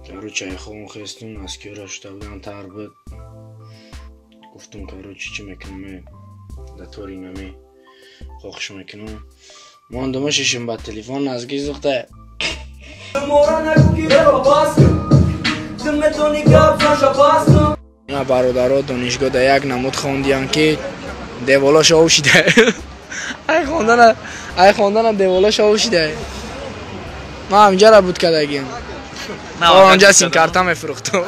Короче, айхон хестум, аскиёра шуда будам, тар буд. Гуфтум, короче, чӣ мекунам, да тори нами хоҳиш мекунам. Мондама шишим ба телефон назги зухта. Ина бародаро донишгоҳ да як намуд хондиям ки деволо шов шида. Ай хондана деволо шов шида. Ман ҳаминҷара буд кардагиам. Онҷа сим-карта мефурӯхтам.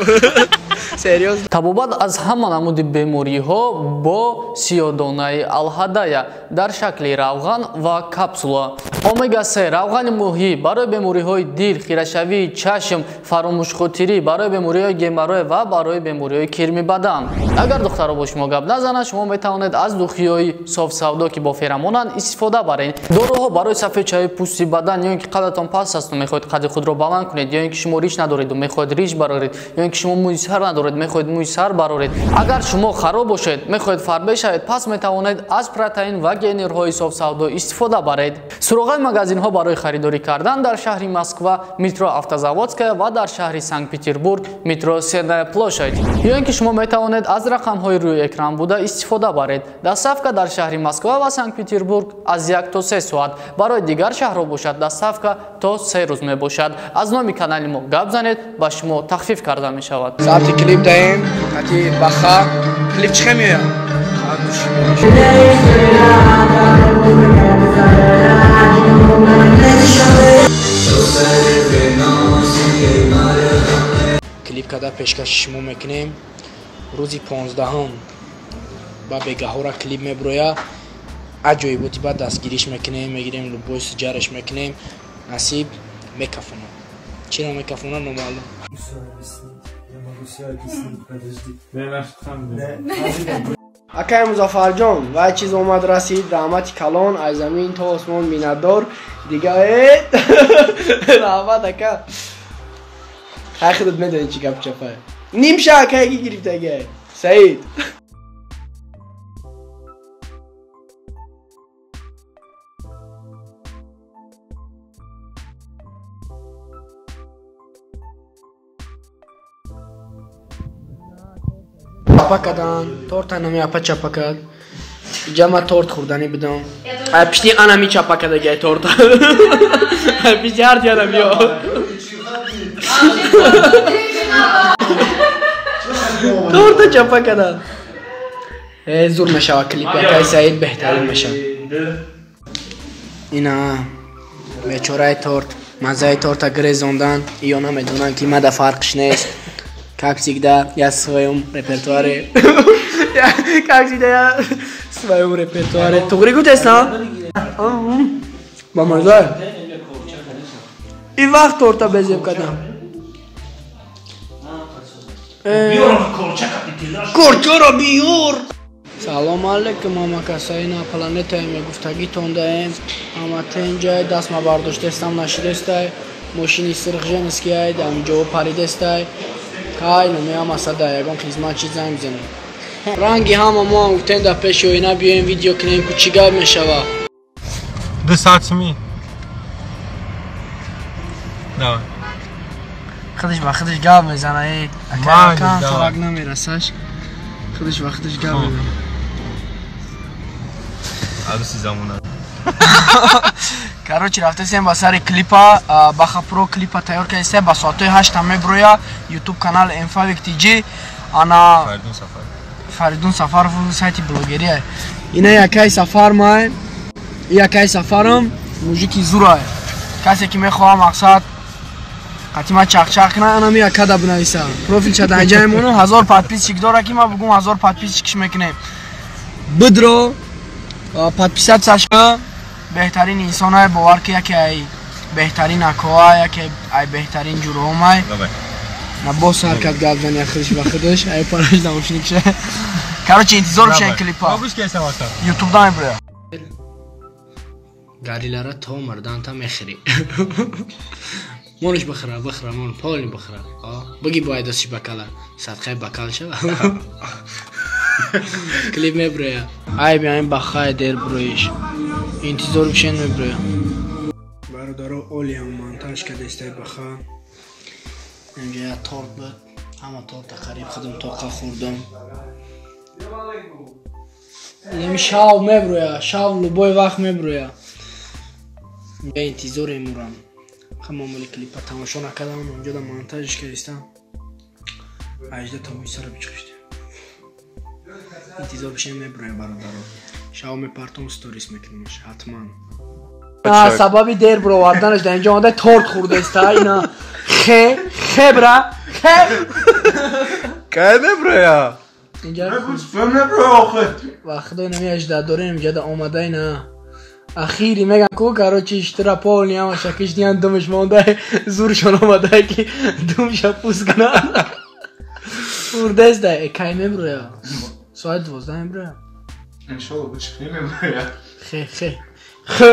Серьёзно. Табобат аз ҳама намуди бемориҳо бо сиёдонаи алҳадая дар шакли равған ва капсула. Омега-3 равғани моҳӣ барои бемориҳои дил, хирашавии чашм, фаромӯшхотирӣ, барои бемориҳои геморрой ва барои бемориҳои кирми бадан. Агар духтаро бо шумо гап назананд, шумо метавонед аз духиҳои софсавдо, ки бо феромонанд, истифода баред. Доруҳо барои сафедшавии пӯсти бадан, ё ин ки қадатон паст асту мехоҳед қади худро баланд кунед, ё ин ки шумо риш надореду мехоҳед риш бароред, ё ин ки шумо мӯи сар надоред, мехоҳед мӯи сар бароред. Агар шумо хароб бошед, мехоҳед фарбе шавед, пас метавонед аз протеин ва генерҳои софсавдо истифода баред. Суроғаи магазинҳо барои харидорӣ кардан дар шаҳри Москва, метро Автозаводская ва дар шаҳри Санкт-Петербург, метро Сенная площадь. Ё ин ки шумо метавонед аз рақамҳои рӯи экран буда истифода баред. Доставка дар шаҳри Москва ва Санкт-Петербург аз 1 то 3 соат. Барои дигар шаҳрҳо бошад, доставка то 3 рӯз мебошад. Аз номи канали мо гап занед, ба шумо тахфиф карда мешавад. Сабти клип даем, қати баха. Клип чӣ меояд? Клип када пешкаши шумо мекунем. Рӯзи 15-ум ба бегаҳора клип меброя. Аҷоиботи баъд дастгириш мекунем, мегирем любой суҷараш мекунем. Насиб мекафонад. Чиро мекафонад номаълум. Акай Музаффарҷон, вай чиз омад расид, раҳмати калон, аз замин то осмон миннатдор. Дига раҳмат ака. Хай худат медонӣ чӣ гап чапай. Нимша акайги гирифтагай. Саид. Чапа кадан, торта нами апа чапа кад. Иҷа ма торт хӯрданӣ будам. Ай пишти анами чапа кадагай торта. Ай пишти ҳар ҷанам ё. Торта чапа кадан. Зур мешава клип, акай Саид беҳтарин мешава. Ина бечораи торт, маззаи торта гирезондан, ё намедонанд ки мада фарқш нест. Как всегда, я в своем репертуаре. Как всегда, я в своем репертуаре. Тугри гутест, на? Ба маза. И вақт торта безеб кардам. Корчаро биёр! Салом алейкум, ҳамакасои на планетаем, мегуфтагитон даем. Ҳама тенҷай, даст ма бардоштестам нашидестай. Мошини сирх женскияй, дамҷо паридестай. Хай, номеам асада, ягон хизмат чиз занг бизанем. Ранги ҳама мо ҳам гуфтем дар пеши оина биёем видео кунем, ку чӣ гап мешава. 2 саат сми. Давай. Худаш ба худаш гап мезана, эй. Ака торак намерасаш. Худаш ба худаш гап мезана. Аруси замона. Короче, рафтесем ба сари клипа, Баха Про клипа тайёр кардесем, ба соатҳои 8 меброя, YouTube канал Mfavik TG, ана Фаридун Сафаров. Фаридун Сафаров сайти блогерия. Ина якай Сафар май, якай Сафарам, мужики зурай. Касе ки мехоҳа мақсад қатима чақчақ кунад, ана ми якада бинависа. Профилча дар инҷа мемонам, 1000 подписчик дора ки ма бугум 1000 подписчикш мекунем. Бидро подписатсияш беҳтарин инсонае, бовар ки яке ай беҳтарин акоа, яке ай беҳтарин ҷурҳомай. На боз сар кард гап зани ахириш ба худаш, ай параш наушникша. Короче, интизор бошед клипа. Ютуб да меброя. Гарилара то мардан та мехӯрӣ. Монш бихӯра, бихӯра, мон полни бихӯра. Биги бояд дастиш бакала. Садқаи бакал шава. Клип меброя. Ай биаем бахай дер броиш. Интизор бишен меброя. Бародаро, олиам монтаж кардестай баха. Инҷа як торт буд. Ҳама торта қариб худам тоқа хӯрдам. Инами шав меброя, шав любой вақт меброя. Инҷа интизор мемурам. Ҳамамоли клипа тамошо накардам, онҷо да монтажш кардистам. 18 та мӯйсара бичқишт. Интизор бишем меброя бародаро. Шав мепартом сторис мекунамаш ҳатман. Сабаби дер бироварданаш дар инҷо омада торт хӯрдаиста ина хе хебра хе кай меброя инҷа ва худо инами 18 дорем инҷа да омада ина ахири меган ку короче иштира полни ҳама шакиш диан думш монда зуршон омада ки думша пӯст кунад хӯрдаиста кай меброя соат 12 меброя иншолло бучи меброя хе хе хе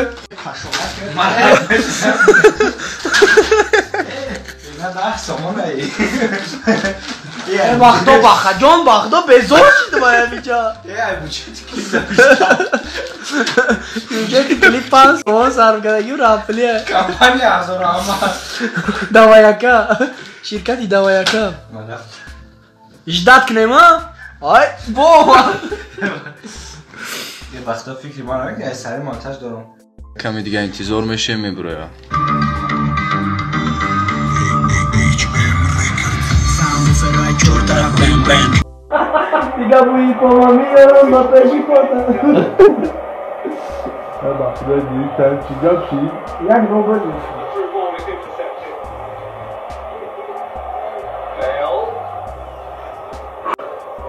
бахдо бахаҷон бахдо безор шид баямиҷа бюджети клип 5 сомон сарф кардагӣ рафлия компания ҳазорама даваяка ширкати даваяка ждат кунем а ай бо вақто фикри ман ки сари монтаж дорам каме дига интизор мешем меброя. Дига бӯи пома меёрам ба пеши пота. Як робот.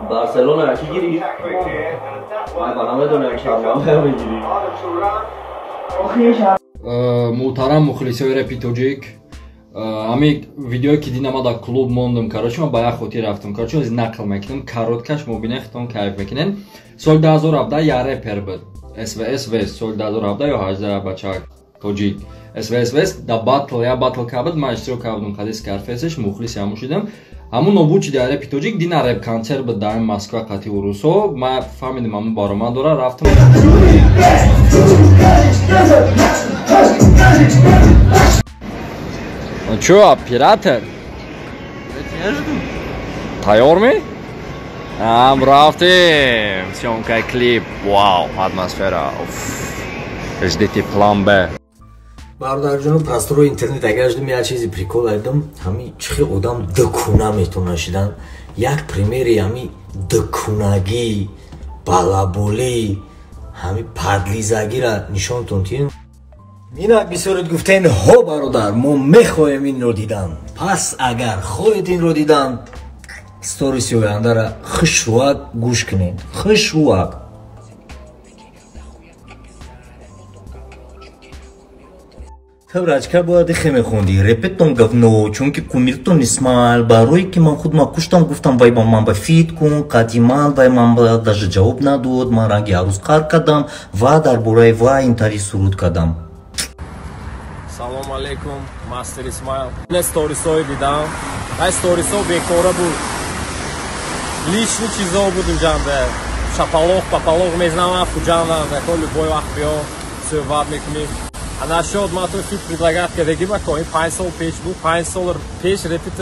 Барселона яки гирифт? Ман ба намедонам шарманда мегирӣ. Муҳтарам мухлисои репи тоҷик, ҳами видеое ки дидам ма дар клуб мондам, короче ман ба як хотир рафтам, короче аз нақл мекунам, короткаш мобина хитон кайф мекунен. Соли 2017 як репер буд, СВС Вест, соли 2017 ё 18 бача тоҷик. СВС Вест да батл, я батл кабд, ман иштирок кардам қади Скарфейсш, мухлиси ҳамун шудам. Ҳамун нобуд шуди репи тоҷик, дина реп концерт буд дар Москва қати урусо, ман фаҳмидам ҳамун баромад дора, рафтам. Чё, оператор? Тайёр ми? Ам рафтем. Съёмкаи клип. Вау, атмосфера. Ждите план Б. Бародарҷоно, простори интернет агар ждум як чизи прикол айдам, ҳами чихи одам дукуна метавона шидан. Як примери ҳами дукунагӣ, балаболӣ, ҳами падлизагиро нишонтон тием. Инак бисёред гуфтен, ҳо бародар, мо мехоҳем инро дидан. Пас агар хоҳед инро дидан, сториси ояндара хушрӯак гӯш кунед. Хушрӯак. Таврачка бояд ихе мехондӣ. Репетон говно, чунки кумиртон Исмаил, барое ки ман худ макуштам, гуфтам вай ба ман ба фит кун, қати ман вай ман ба даже ҷавоб надод, ман ранги арӯз қар кардам ва дар бораи вай интари суруд кардам. Салом алейкум, мастер Исмаил. Не сторисҳои дидам. Ай сторисҳо бекора буд. Лични чизо буд инҷанда. Шапалоқ, папалоқ мезнамам, хуҷандам, зако любой вақт биё, суҳбат мекунем. Ана шод ман ту фит предлагат кардагӣ ба ко, ин 5 сол пеш буд, 5 сол пеш репит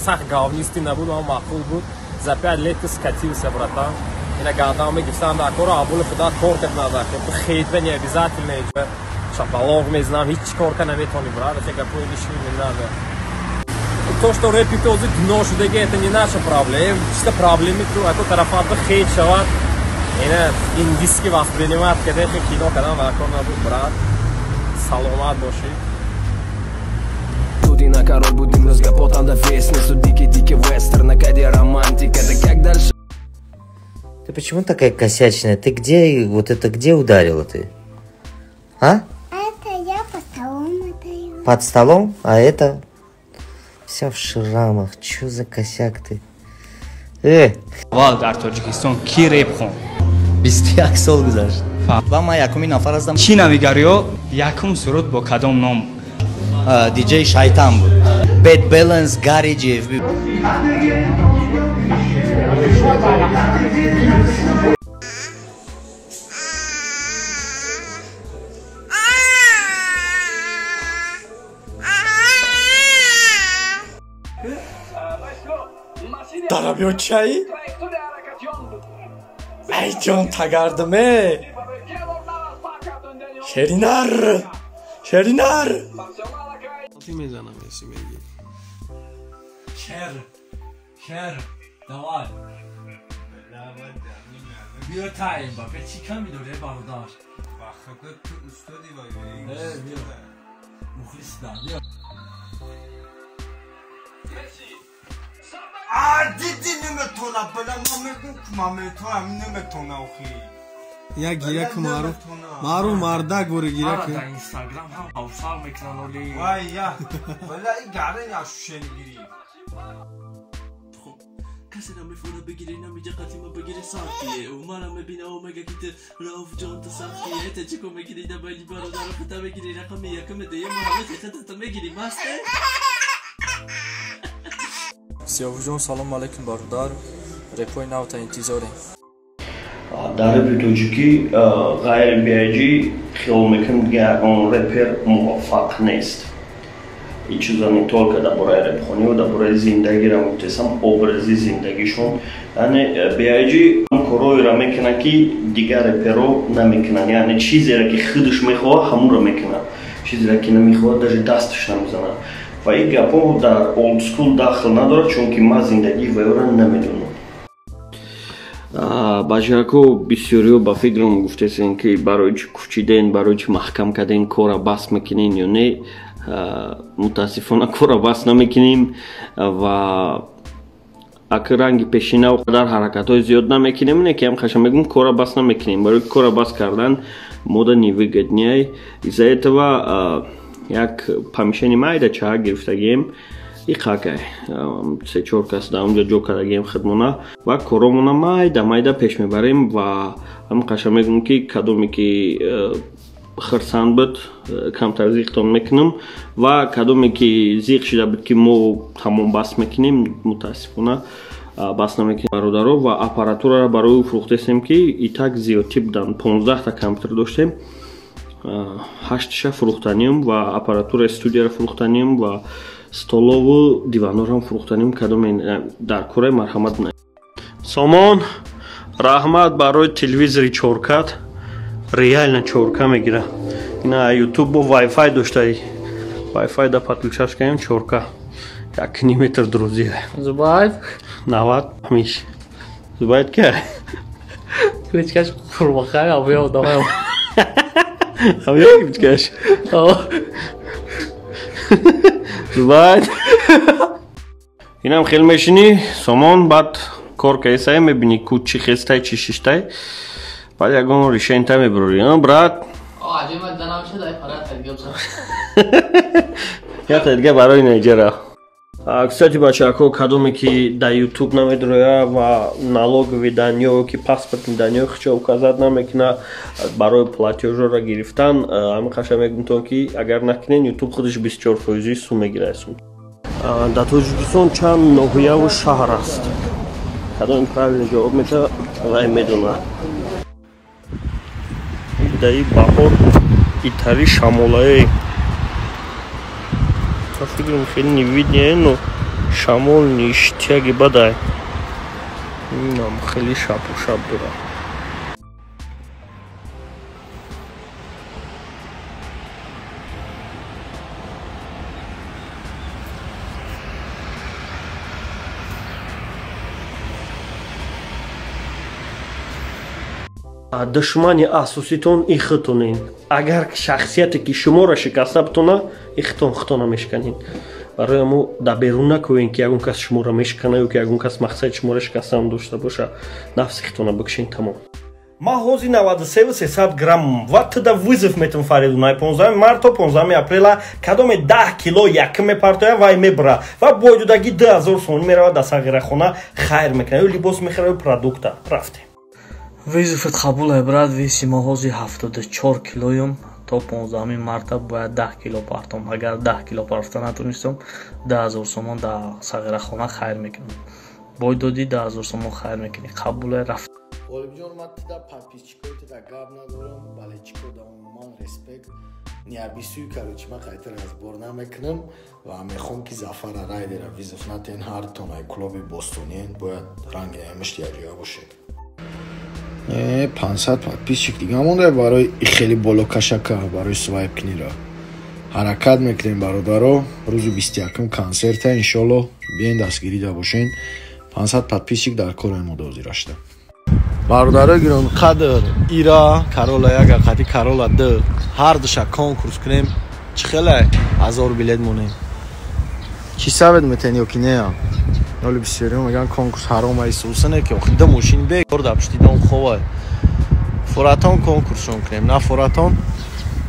сахт говнистӣ набуд, ман маъқул буд. За 5 лет ты скатился, братан. Ина гандам мегирифтам дар кора, абули худат кор кард надар. Ту хейтва не обязательно инҷа. Шапалоқ мезнам, ҳеҷ кор ка наметавонӣ, брат, это гапои лишний не надо. То, что рэпи този дно шудаги, это не наша проблема. Чисто проблеми ту, ако тарафат ба хейт шавад, ина индиски воспринимат каде хе кино кадан ва кор набуд, брат. Саломат бошӣ. Туди на король будем разгопотан да весь несу дикий-дикий вестерн, на каде романтика, да как дальше? Ты почему такая косячная? Ты где, вот это где ударила ты? А? Это я под столом ударила. Под столом? А это? Вся в шрамах. Чё за косяк ты? Аввал дар Тоҷикистон ки реп хонд? 21 сол гузашт. Ва ман якумин нафар ҳастам. Чӣ навигариё? Якум суруд бо кадом ном? Диджей Шайтан буд. Bad Balance, Gary GFB. Дарабиё чай? Ай ҷон тагардаме! Шеринар! Шеринар! Мезанам еси меги. Шер! Шер! Давай! Биё та Мбаппе чӣ ками дори бародар? Бахака ту устоди вай. Э, биё. Мухлисдан, биё. А диди наметона, бала ма мегум ки ма метонам, наметона охи. Як гира ку маъруф. Маъруф мардак боре гира ку. Дар Инстаграм ҳам ҳавсал мекунан оли. Вай я. Бала и гарен я шушени гири. Касе намефора бигире, намиҷа қатима бигире сахтие. Ӯ мара мебина, ӯ мега ки ту Рауф ҷон ту сахтие. Та чӣ ко мегири да байни бародаро хата мегири рақами якаме дая муҳаммад хатата мегири масте. Сиёвуҷон, салом алейкум бародар, репои навта интизорем. Дар репи тоҷикӣ ғайри биаҷӣ хиёл мекунам дига ягон репер муваффақ нест. Ин чиза не только дар бораи репхонио, дар бораи зиндагиро гуфтесам, образи зиндагишон. Яъне биаҷӣ корҳоеро мекунад, ки дигар реперо намекунанд. Яъне чизеро ки худаш мехоҳад, ҳамонро мекунад, чизеро ки намехоҳад, даже дасташ намезанад. Ва ин гапҳо дар old school дахл надорад, чунки ман зиндагии вайёро намедонам. Бачарако, бисёриҳо ба фикрам гуфтесен, ки барои чӣ кӯчиден, барои чӣ маҳкам карден, кора бас мекунен ё не. Мутаассифона, кора бас намекунем ва ака ранги пешина қадар ҳаракатҳои зиёд намекунем. Не ки ҳам хаша мегӯм, кора бас намекунем, барои кора бас кардан мода невыгодней. Из-за этого як помещение майда чаҳа гирифтагием, иқакай се чор кас дар онҷо ҷо кардагием хидмона ва коромона майда майда пеш мебарем. Ва ҳам қаша мегӯм, ки кадоме ки хирсанд буд, камтар зиқтон мекунам, ва кадоме ки зиқ шида буд, ки мо тамом бас мекунем, мутаассифона, бас намекунем, бародаро. Ва аппаратураро барои фурӯхтесем, ки итак зиёдтӣ буданд. 15-та компютер доштем, ҳаштша фурӯхтанем ва аппаратураи студияро фурӯхтанем ва столову диванорам фурӯхтанем. Кадоме дар кораи, марҳамат. Сомон, раҳмат барои телевизори чоркат, реально чорка мегира. Ина ютуб бо вайфай доштаи, вайфай да подключаш кардем, чорка як ним метр друзия. Зубайд. 90 миш Зубайд ки Кличкаш Қурбақай, абё давай. Абё кличкаш. Зубайд. Инам хел мешинӣ, Сомон, баъд кор кардисай, мебинӣ ку чӣ хестай, чӣ шиштай, баъд ягон решенита мебурӣ, брат. Аҷиба данамша дай фарат тадгиб. Я тадга барои Найҷера. Кстати, бачаҳако, кадоме ки дар ютуб намедроя ва налоговый данные ки паспортный данные хичо указать намекуна барои платёжоро гирифтан, ҳамин қаша мегумтон, ки агар накунен, ютуб худаш 24 фоизи сум мегирад. Сум дар Тоҷикистон чанд ноҳияву шаҳр аст? Кадоме правильно ҷавоб мета, вай медонад. Даи баҳор итари шамолае, фикрам, хеле не видно, но шамол ништяги бадай. Инам хеле шапу шап дорад. Душмани асоситон и худтонен. Агар шахсияте ки шуморо шикаста битона, и худтон худтона мешиканед. Барои ҳамо дар берун накӯен, ки ягон кас шуморо мешикана ё ки ягон кас мақсади шуморо шикастан дошта боша. Нафси худтона бикушен, тамом. Ман ҳозир 93 300 грамм ва туда вызов метам, Фаридунай. 15 март то 15 апрела кадоме 10 кило якм мепартоя, вай мебура ва бойдудаги 2000 сомонӣ меравад, дар сағирахона хайр мекунад, ё либос мехарад, ё продукта. Рафтем. Вызоват қабул, брат. Веси мо ҳозир 74 килоюм, то 15 марта бояд 10 кило партом. Агар 10 кило партофта натонистам, 10 000 сомон дар сағирахона хайр мекунам. Бой додӣ, 10 000 сомон хайр мекунӣ, қабуле? Рафт. Ғолибҷон, ман тида подписчикои тида гап надорам, балечико да умуман респект. Ниабисӯй, короче, ман қайтар разбор намекунам ва мехоҳам ки Зафара Райдера визов натен. Ҳартон ай клуби бостониен, бояд ранги аймишт якҷоя бошед. 500 подписчик дига монда барои хеле боло кашака, барои свайп кунира. Ҳаракат мекунем, бародаро. Рӯзи 21-м консерта, иншолло биен дастгирида бошен. 500 подписчик дар кор мо дозира шуда. Бародаро гирон қадр, ира Карола яга қати Карола д ҳар душа конкурс кунем, чӣ хеле 1000 билет монем. Чӣ савед метен ё ки не? Ноли бисёриҳо мегӯянд конкурс ҳаром аст, усане ки охи ду мошин бекор дар пушти дом ховай. Фуратон конкурсшон кунем, на фуратон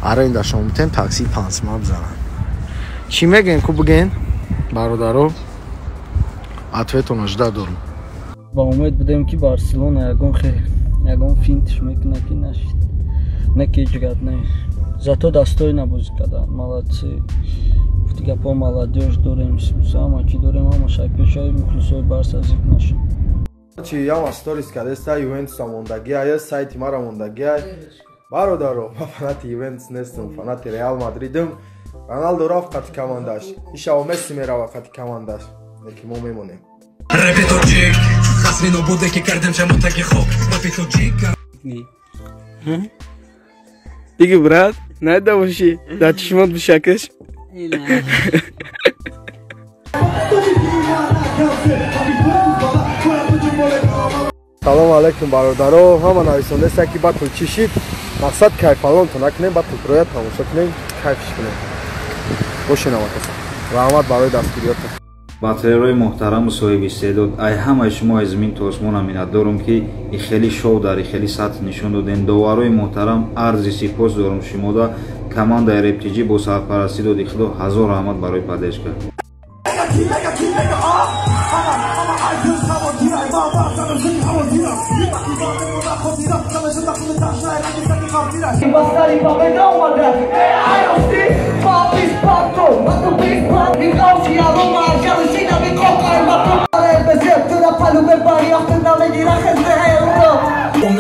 арендашон битем, такси пансма бизананд. Чӣ мегӯем, ку бигӯен бародаро? Ответона жда дорам. Ба умед будем ки Барселона ягон хел ягон финтиш мекунад ки нашид. Не ки ҳеҷ гап не. Зато достойно бозӣ карданд, молодцы. Гуфти гапҳо молодёж дорем, ҳама чӣ дорем, ҳама шайпешаи мухлисои Барса зик нашид. Чи яма сторис кардеста Ювентуса мондагиай, сайти мара мондагиай. Бародаро, ман фанати Ювентус нестам, фанати Реал Мадридам. Роналдо рафт қати командаш, ишаво Месси мерава қати командаш. Лекин мо мемонем. Рэпи тоҷик, қасри нобуде ки кардем шамотаги хок. Рэпи тоҷик. Диги брат, найда боши, дар чишмот бишакаш. Салом алейкум бародаро, ҳама нависондаеста ки батл чӣ шид. Мақсад кайфалонто накунем, батл роя тамошо кунем, кайфш кунем. Бошен ҳамакаса. Раҳмат барои дастгириётон. Батлерои муҳтараму соҳиби истеъдод, ай ҳамаи шумо аз замин то осмона миннатдорум ки и хеле шоу дар и хеле сатҳ нишон додем. Доварои муҳтарам, арзи сипос дорум шумода. Командаи РепТҷ бо сарпарастӣ доди худо ҳазор раҳмат барои поддержка.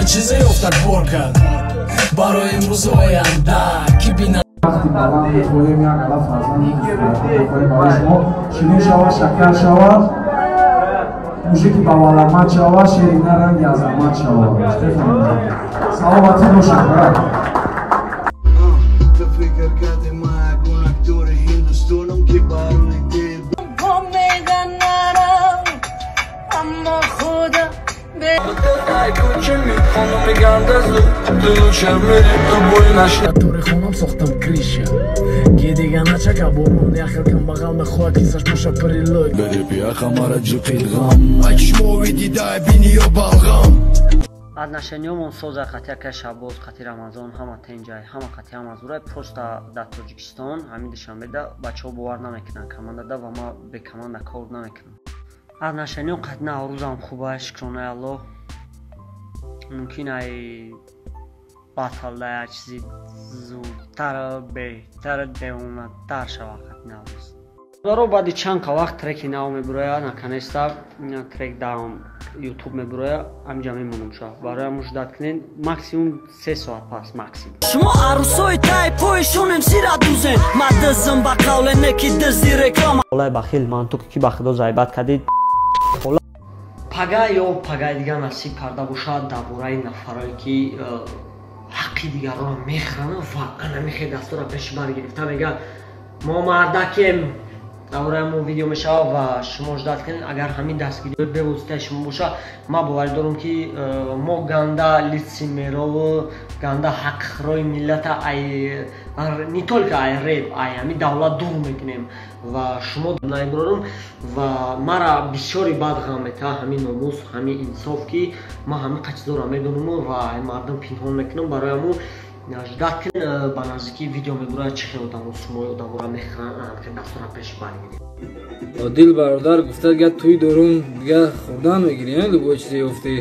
Чизе ёфтак бор кард барои имрӯзу оянда ки бина. Вақти баланд мехоҳем як ала фарзанди барои шумо ширин шавад, шакар шавад, мужики баваламат шавад, шерина ранги азамат шавад. Саломатӣ бошад, брат. Фикр кардем ма ягон актори ҳиндустонам ки барои дил аммо худо Тори хонам сохтам криша, ки дига начака борон яхел камбағал мехоҳад кисаш боша прилой. Отношениёмон соза қати акай Шабоз, қати Рамазон, ҳама тенҷай, ҳама қати ҳама зурай. Просто дар Тоҷикистон ҳамин Душанбеда бачаҳо бовар намекунанд командада ва ман бе команда кор намекунам. Отношениём қати Наврӯзам хуба, шукронаи Аллоҳ. Мумкин ай батлда як чизи зудтар, беҳтар, девонатар шава қати Наврӯз. Баро баъди чанд ка вақт треки нав мебурояд, наконец-то трек дар YouTube мебурояд, ҳаминҷа мемонам ша. Барои муждат кунед, максимум 3 соат пас, максимум. Шумо арӯсои тай поишонем зира дузен, ма дизм ба қавле не ки дизди реклама. Олай бахил, ман ту ки ба худо зайбат кардӣ. Пага ё пагаи дигар насиб карда бошад дар бораи нафарое ки ҳаққи дигаронро мехӯранд ва анамихе дастура пеши бар гирифта мегӯяд мо мардакем. Дар бораи мо видео мешавад ва шумо ждат кунед, агар ҳамин дастгириҳои бевоситаи шумо бошад, ман боварӣ дорам ки мо ганда лицемерову ганда ҳаққхӯрои миллата ай не только ай реп, ай ҳамин давлат дур мекунем ва шумо наиброрам ва мара бисёри бад ғам метаҳад ҳамин номус, ҳамин инсоф ки ман ҳамин қачизоро медонаму ва мардум пинҳон мекунам. Барои ҳамун ждат кунед, ба наздикӣ видео мебурад чӣ хел одамо сумои одаморо мехӯранд, ки дастура пеш баргиред. Одил бародар гуфта дигар тӯй дорум, дигар хӯрдан мегирӣ, любой чизе ёфтӣ.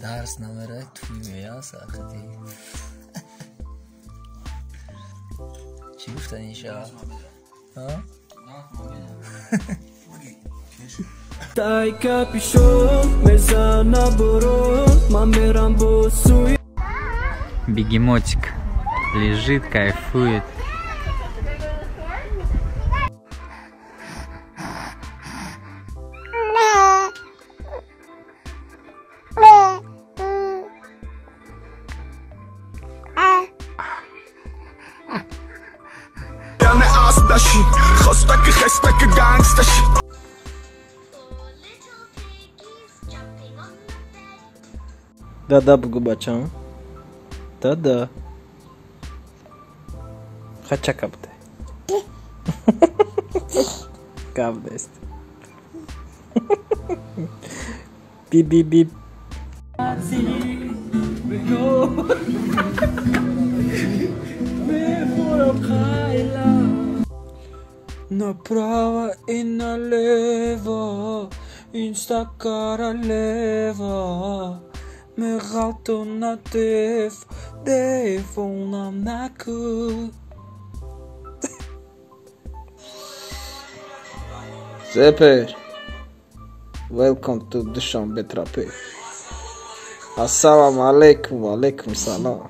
Дарс намерай, туй мея сархати. Чӣ гуфтан инша? Тай капюшон мезана бурон, ман мерам бо сӯи. Бегемотик лежит, кайфует. Да-да, бугу бачам. Да-да. Хача кабде. Кабдест. Би-би-би. Направо и налево, инста королева. Меғалтона дев, девонам наку. Zepper, welcome to Dushanbe Trape. Assalamu alaikum, alaikum salam.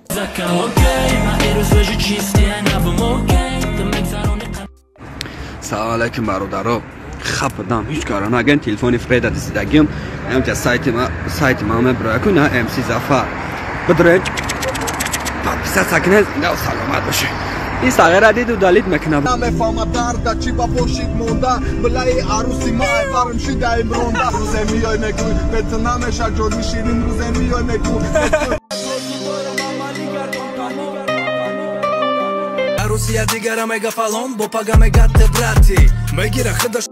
Салом алейкум бародаро. Хападам ҳеҷ кора наген телефони Фреда дизидагим. Ҳамча сайти ма меброяку на MC Зафар. Бидроен подписаться кунед, на саломат бошед. Ин сағира диду далид мекунам. Намефаҳма дарда чӣ ба пошид монда, билаи арӯси ма айварм шида имронда. Рӯзе миёй мегӯй, бе ту намеша ҷони ширин, рӯзе миёй мегӯй. Арӯсия дигара мега фалон, бо пага мега ты брати. Мегира худаш.